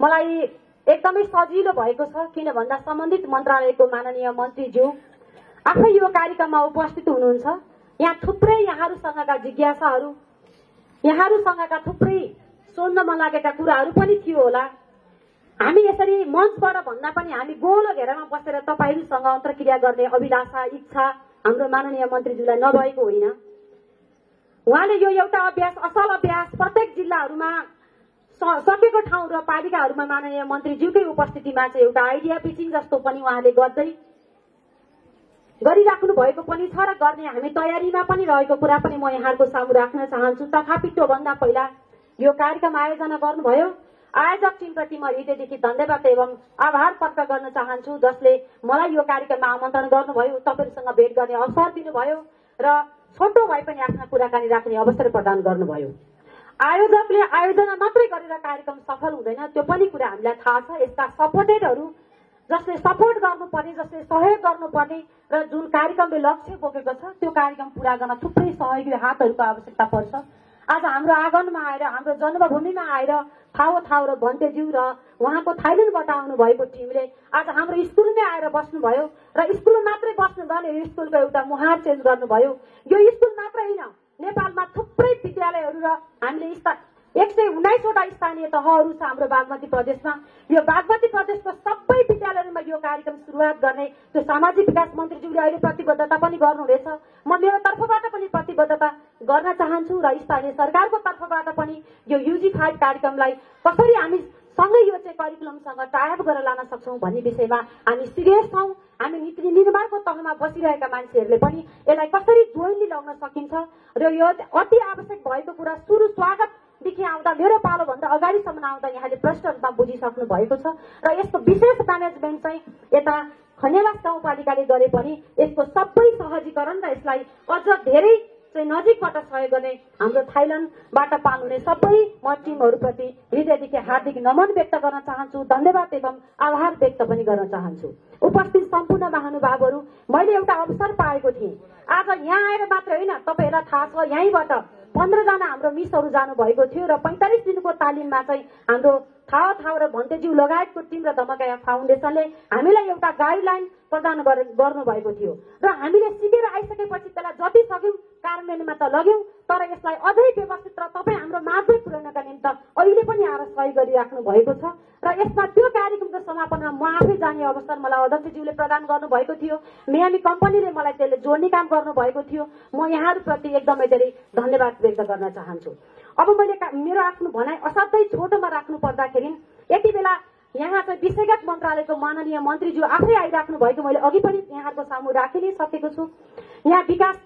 मलाई एकदमै सजिलो भएको छ, किन भन्दा सम्बन्धित मन्त्रालयको माननीय मन्त्रीज्यू आफै यो कार्यक्रममा उपस्थित हुनुहुन्छ। यहाँ थुप्रै यहाँहरूसँगका जिज्ञासाहरू, यहाँहरूसँगका थुप्रै सोध्न मन लागेका कुराहरू पनि थियो होला। हामी यसरी मञ्चबाट भन्दा पनि हामी गोलो घेरामा बसेर तपाईहरूसँग अन्तर्क्रिया गर्ने अभिलाषा, इच्छा हाम्रो माननीय मन्त्रीज्यूलाई नभएको होइन। उहाँले यो एउटा अभ्यास, असल अभ्यास प्रत्येक जिल्लाहरूमा सकेको ठाउँ र पालिकाहरूमा माननीय मन्त्रीज्यूकै उपस्थितिमा चाहिँ एउटा आइडिया पिचिङ जस्तो पनि उहाँले गरिराख्नु भएको पनि छ र गर्ने हामी तयारीमा पनि रहेको कुरा पनि म यहाँहरूको सामु राख्न चाहन्छु। तथापि त्योभन्दा पहिला यो कार्यक्रम आयोजना गर्नुभयो आयोजक टिमप्रति म हृदयदेखि धन्यवाद एवं आभार प्रकट गर्न चाहन्छु, जसले मलाई यो कार्यक्रममा आमन्त्रण गर्नुभयो, तपाईहरुसँग भेट गर्ने अवसर दिनुभयो र छोटो भए पनि आफ्ना कुराकानी राख्ने अवसर प्रदान गर्नुभयो। आयोजकले आयोजना मात्रै गरेर कार्यक्रम सफल हुँदैन, त्यो पनि कुरा हामीलाई थाहा छ। यसका सपोर्टेडहरू जसले सपोर्ट गर्नुपर्ने, जसले सहयोग गर्नुपर्ने र जुन कार्यक्रमले लक्ष्य बोकेको छ त्यो कार्यक्रम पूरा गर्न थुप्रै सहयोगी हातहरूको आवश्यकता पर्छ। आज हाम्रो आँगनमा आएर, हाम्रो जन्मभूमिमा आएर ठाउँ र भन्तेज्यू र उहाँको थाइल्यान्डबाट आउनु भएको टिमले आज हाम्रो स्कुलमै आएर बस्नुभयो र स्कुल मात्रै बस्नु भने यो स्कुलको एउटा मुहार चेन्ज गर्नुभयो। यो स्कुल मात्रै होइन, नेपालमा थुप्रै विद्यालयहरू र हामीले 119वटा स्थानीय तहहरू छ हाम्रो बागमती प्रदेशमा। यो बागमती प्रदेशको सबै विद्यालयहरूमा यो कार्यक्रम सुरुवात गर्ने त्यो सामाजिक विकास मन्त्रीज्यूले अहिले प्रतिबद्धता पनि गर्नुहुँदैछ। म मेरो तर्फबाट पनि प्रतिबद्धता गर्न चाहन्छु र स्थानीय सरकारको तर्फबाट पनि यो UG5 कार्यक्रमलाई कसरी हामी सँगै यो चाहिँ करिकुलमसँग टाइप गरेर लान सक्छौं भन्ने विषयमा हामी सिरियस छौं। हामी नीति निर्माणको तहमा बसिरहेका मान्छेहरूले पनि यसलाई कसरी जोइन्टली ल्याउन सकिन्छ र यो अति आवश्यक भएको कुरा सुरु स्वागतदेखि आउँदा मेरो पालोभन्दा अगाडिसम्म आउँदा यहाँले प्रष्ट रूपमा बुझिसक्नु भएको छ र यसको विशेष म्यानेजमेन्ट चाहिँ यता खनेवास गाउँपालिकाले गरे पनि यसको सबै सहजीकरण र यसलाई अझ धेरै चाहिँ नजिकबाट सहयोग गर्ने हाम्रो थाइल्यान्डबाट पाल्नुहुने सबै म टिमहरूप्रति हृदयदेखि हार्दिक नमन व्यक्त गर्न चाहन्छु, धन्यवाद एवं आभार व्यक्त पनि गर्न चाहन्छु। उपस्थित सम्पूर्ण महानुभावहरू, मैले एउटा अवसर पाएको थिएँ। आज यहाँ आएर मात्र होइन, तपाईहरुलाई थाहा छ यहीँबाट 15 जना हाम्रो मिसहरू जानुभएको थियो र 45 दिनको तालिममा चाहिँ हाम्रो ठाउँ र भन्तेज्यू लगायतको टिम र धमकाया फाउन्डेसनले हामीलाई एउटा गाइडलाइन प्रदान गर्नुभएको थियो र हामीले सिकेर आइसकेपछि त्यसलाई जति सक्यौं कार्यान्वयनमा त लग्यौं, तर यसलाई अझै व्यवस्थित र तपाईँ हाम्रो माझमै पुर्याउनका निम्ति अहिले पनि आएर सहयोग गरिराख्नु भएको छ र यसमा त्यो कार्यक्रमको समापनमा म आफै जाने अवसर मलाई अध्यक्षज्यूले प्रदान गर्नुभएको थियो। मियामी कम्पनीले मलाई त्यसले जोड्ने काम गर्नुभएको थियो। म यहाँहरूप्रति एकदमै धेरै धन्यवाद व्यक्त गर्न चाहन्छु। अब मैले मेरो आफ्नो भनाइ असाध्यै छोटोमा राख्नु पर्दाखेरि यति बेला यहाँ चाहिँ विषयगत मन्त्रालयको माननीय मन्त्रीज्यू आफै आइराख्नु भएको मैले अघि पनि यहाँहरूको सामु राखि नै सकेको छु। यहाँ विकास,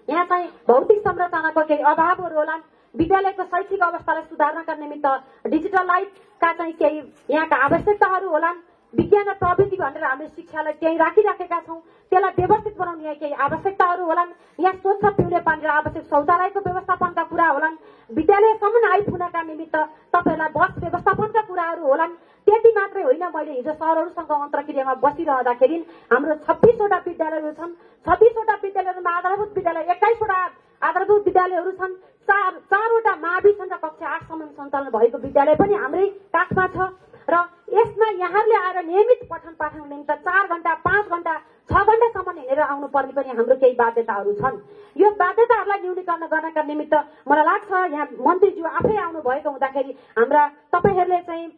यहाँ चाहिँ भौतिक संरचनाको केही अभावहरू होला, विद्यालयको शैक्षिक अवस्थालाई सुधार्नका निमित्त डिजिटलाइजका चाहिँ केही यहाँका आवश्यकताहरू होलान्। विज्ञान र प्रविधि भनेर हामीले शिक्षालाई त्यही राखिराखेका छौं, त्यसलाई व्यवस्थित बनाउने यहाँ केही आवश्यकताहरू होलान्। यहाँ स्वच्छ पिउने पानी र आवश्यक शौचालयको व्यवस्थापनका कुरा होलान्। विद्यालयसम्म आइपुग्नका निमित्त तपाईहरुलाई बस व्यवस्थापनका कुराहरू होलान्। त्यति मात्रै होइन, मैले हिजो सहरहरूसँग अन्तर्क्रियामा बसिरहँदाखेरि हाम्रो 26वटा विद्यालयहरू छन्। 26वटा विद्यालयहरूमा आधारभूत विद्यालय 21वटा आधारभूत विद्यालयहरू छन्, 4वटा मावि छन् र कक्षा 8 सम्म सञ्चालन भएको विद्यालय पनि हाम्रै काखमा छ र यसमा यहाँहरूले आएर नियमित पठन पाठनको निमित्त 4 घण्टा 5 घण्टा 6 घण्टासम्म हिँडेर आउनु पर्ने पनि हाम्रो केही बाध्यताहरू छन्। यो बाध्यताहरूलाई न्यूनीकरण गर्नका निमित्त मलाई लाग्छ यहाँ मन्त्रीज्यू आफै आउनु भएको हुँदाखेरि हाम्रा तपाईहरुले चाहिँ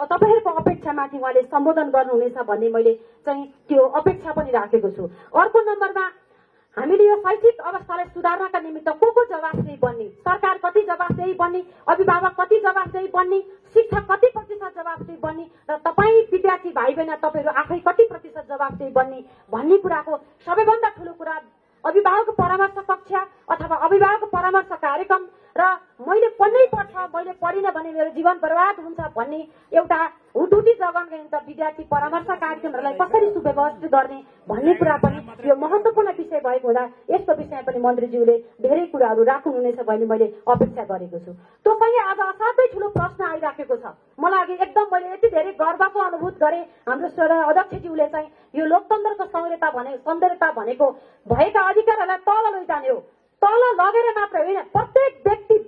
तपाईहरुको अपेक्षामाथि उहाँले सम्बोधन गर्नुहुनेछ भन्ने मैले चाहिँ त्यो अपेक्षा पनि राखेको छु। अर्को नम्बरमा हामीले यो शैक्षिक अवस्थालाई सुधार्नका निमित्त को जवाफदेही बन्ने, सरकार कति जवाफदेही बन्ने, अभिभावक कति जवाफदेही बन्ने, शिक्षक कति प्रतिशत जवाफदेही बन्ने र तपाईँ विद्यार्थी भाइ बहिनी तपाईहरु आफै कति प्रतिशत जवाफदेही बन्ने भन्ने कुराको सबैभन्दा ठूलो कुरा अभिभावक परामर्श कक्ष अथवा अभिभावक परामर्श कार्यक्रम र मैले पढ्नै पर्छ, मैले पढिन भने मेरो जीवन बर्बाद हुन्छ भन्ने एउटा हुटुटी जगाउनका निम्ति विद्यार्थी परामर्श कार्यक्रमहरूलाई कसरी सुव्यवस्थित गर्ने भन्ने कुरा पनि यो महत्त्वपूर्ण विषय भएको हुँदा यसको विषयमा पनि मन्त्रीज्यूले धेरै कुराहरू राख्नुहुनेछ भन्ने मैले अपेक्षा गरेको छु। त्योसँगै आज असाध्यै ठूलो प्रश्न आइराखेको छ। मलाई एकदम मैले यति धेरै गर्वको अनुभूत गरे हाम्रो अध्यक्षज्यूले चाहिँ यो लोकतन्त्रको सौन्दर्यता भनेको भएका अधिकारहरूलाई तल लैजाने हो, तल लगेर मात्र होइन प्रत्येक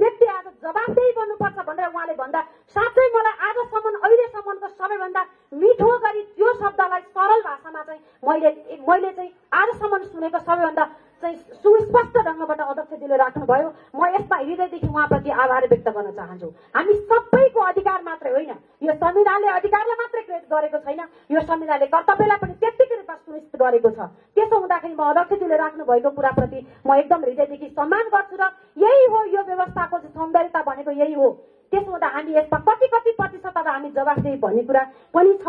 व्यक्ति आज जवाफदेही बन्नुपर्छ भनेर उहाँले भन्दा साँच्चै मलाई आजसम्म अहिले चाहन्छु। हामी सबैको अधिकार मात्रै होइन, यो संविधानले अधिकारलाई मात्रै क्रिएट गरेको छैन, यो संविधानले कर्तव्यलाई पनि त्यत्तिकै रूपमा सुनिश्चित गरेको छ। त्यसो हुँदाखेरि म अध्यक्षज्यूले राख्नु भएको कुराप्रति म एकदम हृदयदेखि सम्मान गर्छु र यही हो यो व्यवस्थाको सौन्दर्यता भनेको यही हो। त्यसो हुँदा हामी यसमा कति प्रतिशत अब हामी जवाफदेही भन्ने कुरा पनि छ।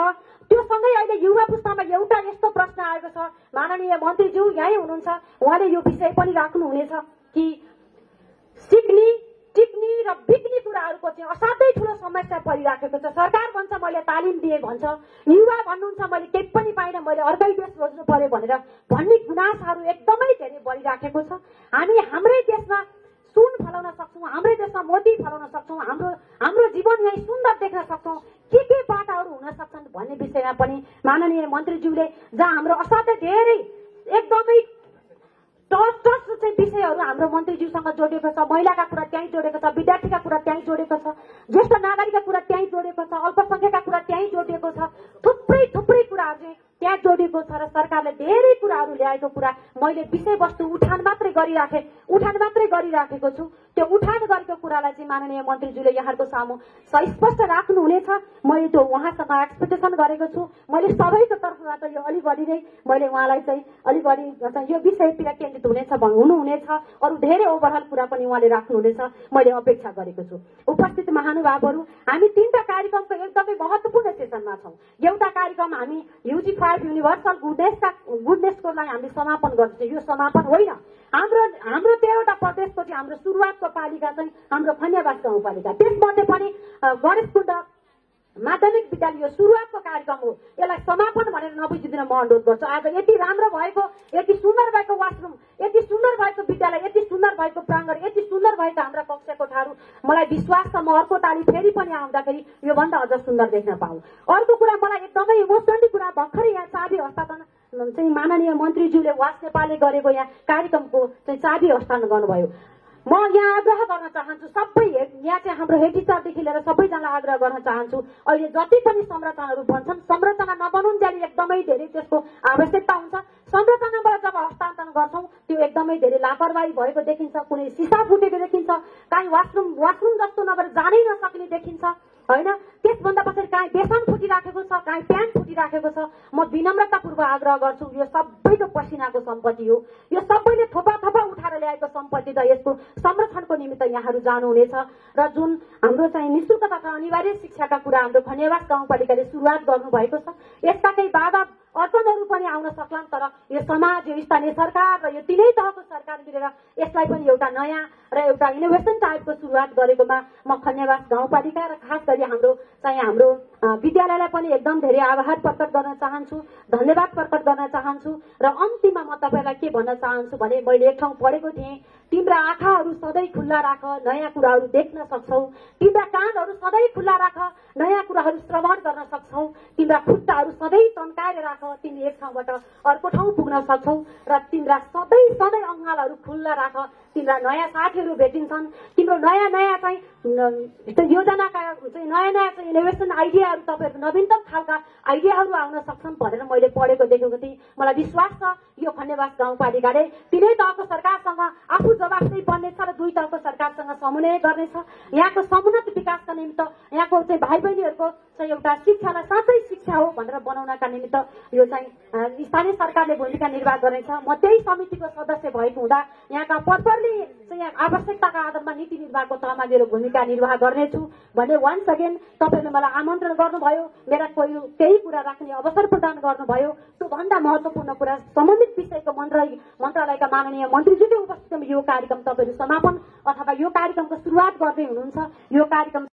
त्यो सँगै अहिले युवा पुस्तामा एउटा यस्तो प्रश्न आएको छ, माननीय मन्त्रीज्यू यहीँ हुनुहुन्छ, उहाँले यो विषय पनि राख्नुहुनेछ कि सिक्ने टिक्ने र बिक्ने कुराहरूको चाहिँ असाध्यै ठुलो समस्या परिराखेको छ। सरकार भन्छ मैले तालिम दिए भन्छ, युवा भन्नुहुन्छ मैले केही पनि पाइनँ, मैले अर्कै देश रोज्नु पर्यो भनेर भन्ने गुनासाहरू एकदमै धेरै बढिराखेको छ। हामी हाम्रै देशमा सुन फलाउन सक्छौँ, हाम्रै देशमा मोती फलाउन सक्छौँ, हाम्रो जीवन यही सुन्दर देख्न सक्छौँ, के बाटाहरू हुन सक्छन् भन्ने विषयमा पनि माननीय मन्त्रीज्यूले जहाँ हाम्रो असाध्यै धेरै एकदमै टस चाहिँ विषयहरू हाम्रो मन्त्रीज्यूसँग जोडिएको छ, महिलाका कुरा त्यहीँ जोडिएको छ, विद्यार्थीका कुरा त्यहीँ जोडिएको छ, ज्येष्ठ नागरिकका कुरा त्यहीँ जोडिएको छ, अल्पसङ्ख्यकका कुरा त्यहीँ जोडिएको छ, थुप्रै कुराहरू चाहिँ त्यहाँ जोडिएको छ र सरकारले धेरै कुराहरू ल्याएको कुरा मैले विषयवस्तु उठान मात्रै गरिराखेको छु। त्यो उठान गरेको कुरालाई चाहिँ माननीय मन्त्रीज्यूले यहाँको सामु स्पष्ट राख्नुहुनेछ। मैले त्यो उहाँसँग एक्सपेक्टेसन गरेको छु। मैले सबैको तर्फबाट यो अलि बढी नै मैले उहाँलाई चाहिँ अलि बढी यो विषयतिर केन्द्रित हुनुहुनेछ, अरू धेरै ओभरअल कुरा पनि उहाँले राख्नुहुनेछ मैले अपेक्षा गरेको छु। उपस्थित महानुभावहरू, हामी 3टा कार्यक्रमको एकदमै महत्त्वपूर्ण सेसनमा छौँ। एउटा कार्यक्रम हामी UG5 युनिभर्सल गुडनेसको लागि हामीले समापन गर्छौँ। यो समापन होइन, हाम्रो 13वटा प्रदेशको चाहिँ हाम्रो सुरुवातको पालिका चाहिँ हाम्रो खन्यावास गाउँपालिका, त्यसमध्ये पनि गणेशकुण्ड माध्यमिक विद्यालय यो सुरुवातको कार्यक्रम हो। यसलाई समापन भनेर नबुझिदिन म अनुरोध गर्छु। आज यति राम्रो भएको, यति सुन्दर भएको वासरुम, यति सुन्दर भएको विद्यालय, यति सुन्दर भएको प्राङ्गण, यति सुन्दर भएको हाम्रा कक्षा कोठाहरू, मलाई विश्वास छ म अर्को ताली फेरि पनि आउँदाखेरि योभन्दा अझ सुन्दर देख्न पाऊँ। अर्को कुरा मलाई एकदमै इमोसनली कुरा, भर्खरै यहाँ चाबी हस्तान्तरण चाहिँ माननीय मन्त्रीज्यूले वास नेपालले गरेको यहाँ कार्यक्रमको चाहिँ चाबी हस्तान्तरण गर्नुभयो। म यहाँ आग्रह गर्न चाहन्छु, सबै यहाँ चाहिँ हाम्रो हेड टिचरदेखि लिएर सबैजनालाई आग्रह गर्न चाहन्छु, अहिले जति पनि संरचनाहरू भन्छन् संरचना नबनुन्जेली एकदमै धेरै त्यसको आवश्यकता हुन्छ। संरचनाबाट जब हस्तान्तरण गर्छौँ त्यो एकदमै धेरै लापरवाही भएको देखिन्छ, कुनै सिसा फुटेको देखिन्छ, काहीँ वासरुम जस्तो नभएर जानै नसक्ने देखिन्छ होइन। त्यसभन्दा पछाडि काहीँ बेसन फुटिराखेको छ, काहीँ प्यान फुटिराखेको छ। म विनम्रतापूर्वक आग्रह गर्छु, यो सबैको पसिनाको सम्पत्ति हो, यो सबैले थोपा उठाएर ल्याएको सम्पत्ति त यसको संरक्षणको निमित्त यहाँहरू जानुहुनेछ। र जुन हाम्रो चाहिँ निःशुल्क तथा अनिवार्य शिक्षाका कुरा हाम्रो खन्यावास गाउँपालिकाले सुरुवात गर्नुभएको छ, यसका केही बाधा अडचनहरू पनि आउन सक्लान्, तर यो समाज, यो स्थानीय सरकार र यो 3नै तहको सरकार मिलेर यसलाई पनि एउटा नयाँ र एउटा इनोभेसन टाइपको सुरुवात गरेकोमा म खन्यावास गाउँपालिका र खास गरी हाम्रो विद्यालयलाई पनि एकदम धेरै आभार प्रकट गर्न चाहन्छु, धन्यवाद प्रकट गर्न चाहन्छु। र अन्तिममा म तपाईँलाई के भन्न चाहन्छु भने मैले एक ठाउँ पढेको थिएँ, तिम्रा आँखाहरू सधैँ खुल्ला राख, नयाँ कुराहरू देख्न सक्छौ, तिम्रा कानहरू सधैँ खुल्ला राख, नयाँ कुराहरू श्रवण गर्न सक्छौ, तिम्रा खुट्टाहरू सधैँ तन्काएर राख, तिमी एक ठाउँबाट अर्को ठाउँ पुग्न सक्छौ, र तिम्रा सधैँ अङ्गालहरू खुल्ला राख, तिम्रा नयाँ साथीहरू भेटिन्छन्, तिम्रो नयाँ चाहिँ योजनाका चाहिँ नयाँ चाहिँ इनोभेसन आइडियाहरू तपाईँहरूको नवीनतम खालका आइडियाहरू आउन सक्छन् भनेर मैले पढेको देखेको थिएँ। मलाई विश्वास छ यो खन्यावास गाउँपालिकाले 3नै तहको सरकारसँग आफू जवाफदेही बन्नेछ र 2 तहको सरकारसँग समन्वय गर्नेछ। यहाँको समुन्नत विकासका निमित्त यहाँको चाहिँ भाइ बहिनीहरूको चाहिँ एउटा शिक्षालाई साँच्चै शिक्षा हो भनेर बनाउनका निमित्त यो चाहिँ स्थानीय सरकारले भूमिका निर्वाह गर्नेछ। म त्यही समितिको सदस्य भएको हुँदा यहाँका प्रपरली चाहिँ आवश्यकताका आधारमा नीति निर्माणको तहमा मेरो भूमिका निर्वाह गर्नेछु भन्ने वान्स अगेन तपाईँले मलाई आमन्त्रण गर्नुभयो, मेरा केही कुरा राख्ने अवसर प्रदान गर्नुभयो। त्योभन्दा महत्त्वपूर्ण कुरा सम्बन्धित विषयको मन्त्रालयका माननीय मन्त्रीज्यूले उपस्थित यो कार्यक्रम तपाईँहरू समापन अथवा यो कार्यक्रमको सुरुवात गर्दै हुनुहुन्छ। यो कार्यक्रम